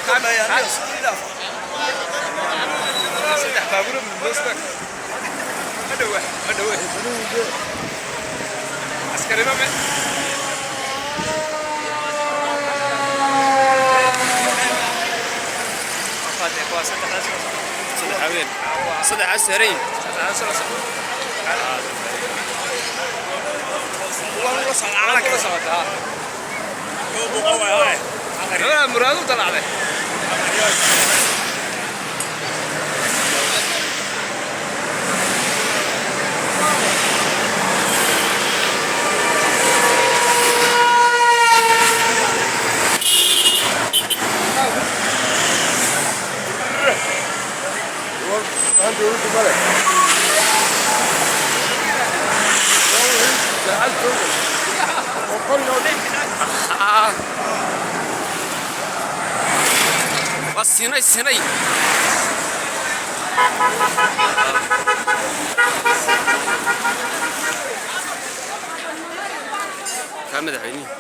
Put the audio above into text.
Saddex baabuur midbooska ma dhowa, ma dhowa. Askarima me waa saddexdaas. Saddex haween, saddexaas saaran yihiin. Saddexdaas la socdo. Kula socotaa. Labada muraadu dalacday. Waa sinay sinay. Kaa madaxweynihii.